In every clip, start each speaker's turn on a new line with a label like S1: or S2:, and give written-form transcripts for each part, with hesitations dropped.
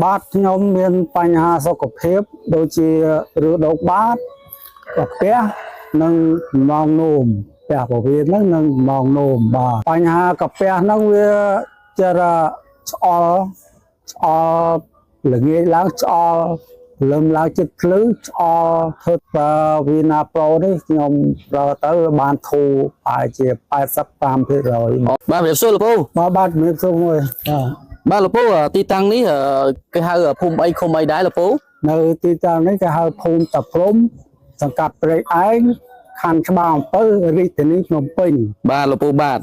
S1: បាទខ្ញុំមានបញ្ហាសុខភាពដូចជាឬដោកបាតកាពះនិងមងនោមពះពោះវៀនហ្នឹងនិងមងនោមបាទបញ្ហាកាពះហ្នឹងវាចេះឆ្អល់ឆ្អល់ល្ងាចឡើងឆ្អល់លឹមឡើងចិត្តភ្លឺឆ្អល់ធ្វើប្រើវីណាប្រូនេះខ្ញុំប្រើទៅបានធូរប្រហែលជា85%។
S2: បាទជំរាបសួរលោកពូ។
S1: បាទបាទជំរាបសួរមួយបាទ។
S2: បាទលោកពូទីតាំងនេះគេហៅភូមិអីឃុំអីដែរលោកពូ?
S1: នៅទីតាំងនេះគេហៅភូមិតាព្រំសង្កាត់ព្រែកឯងខណ្ឌច្បារអំពៅរាជធានីភ្នំពេញ។
S2: បាទលោកពូបាទ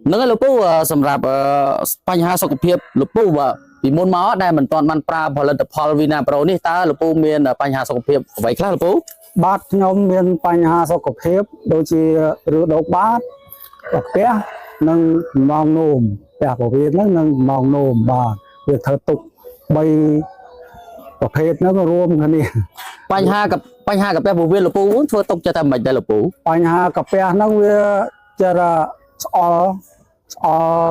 S2: ហ្នឹងហើយលោកពូសម្រាប់បញ្ហាសុខភាពលោកពូបាទពីមុនមកដែលមិនទាន់បានប្រើផលិតផលវីណាប្រូនេះតើលោកពូមានបញ្ហាសុខភាពអ្វីខ្លះលោកពូ?
S1: បាទខ្ញុំមានបញ្ហាសុខភាពដូចជាឬដោកបាតកាពះនិងមងនោមពះពោះវៀនហ្នឹងនិងមងនោមបាទវាធ្វើទុក3ប្រភេទហ្នឹងរួមគ្នា។
S2: បញ្ហាกับបញ្ហាកាពះពោះវៀនលោកពូធ្វើទុកចេះតែមិនដែរលោកពូ?
S1: បញ្ហាកាពះហ្នឹងវាចេះឆ្អល់ឆ្អល់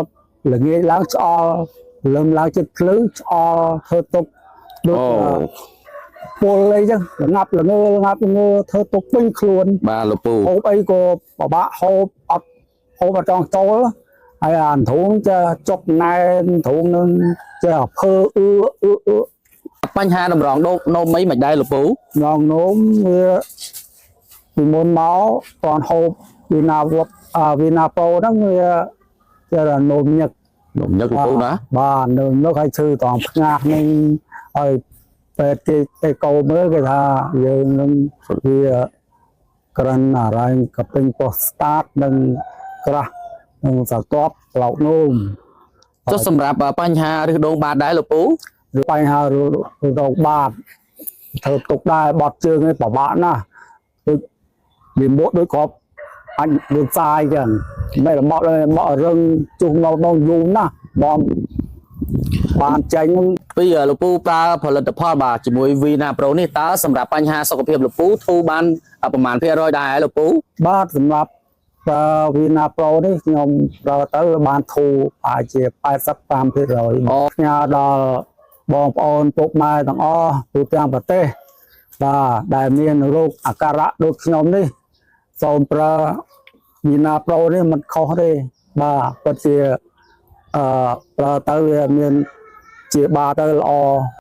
S1: ល្ងាចឡើងឆ្អល់លឹមឡើងចិត្តភ្លឺឆ្អល់ធ្វើទុកដូចពលអីចឹងល្ងាប់ល្ងើល្ងាប់ល្ងើធ្វើទុកពេញខ្លួន។
S2: បាទលោកពូ។
S1: ហូបអីក៏ពិបាកហូបអត់ហូបអត់ចង់ចូលហើយអាទ្រូងចេះចុកណែនទ្រូងនឹងចេះភើអឺអឺអឺ
S2: បញ្ហាតម្រងដូកនោមអីមិនដែរលោកពូ?
S1: នងនោមវាពីមុនមកតនហូបវីណាវត្តអាវីណាប្រូហ្នឹងវាចេះតែនោមញឹក។
S2: នោមញឹកលោកពូណា?
S1: បាទនោមញឹកហើយឈឺតងផ្ងាស់នឹងហើយពេទ្យគេទៅកោមើលគេថាយើងនឹងវាក្រិនអារ៉ែងកពេញពោះស្តាតនិងក្រាស់និងសតបប្លោកនោម
S2: ចុះសម្រាប់បញ្ហារឹសដូងបាតដែរលោកពូ?
S1: ឬបញ្ហារោគបាតធ្វើទុកដែរបត់ជើងឯងពិបាកណាស់ដូចវាមួកដូចគ្រាប់អញដូចសាយចឹងមិនរបត់បករឹងជុះមកដងយូរណាស់បងបានចេញហ្នឹង។
S2: ពីលោកពូប្រើផលិតផលបាទជាមួយ Vina Pro នេះតើសម្រាប់បញ្ហាសុខភាពលោកពូធូរបានប្រមាណភាគរយដែរលោកពូ?
S1: បាទសម្រាប់ប្រើវីណាប្រូនេះខ្ញុំប្រើទៅបានធូរប្រហែលជា85%អូផ្ញើដល់បងប្អូនពុកម៉ែទាំងអស់ទូទាំងប្រទេសបាទដែលមានរោគអាការៈដូចខ្ញុំនេះសូមប្រើវីណាប្រូនេះមិនខុសទេបាទពិតជាអឺប្រើទៅវាមានជាបាទៅល្អ។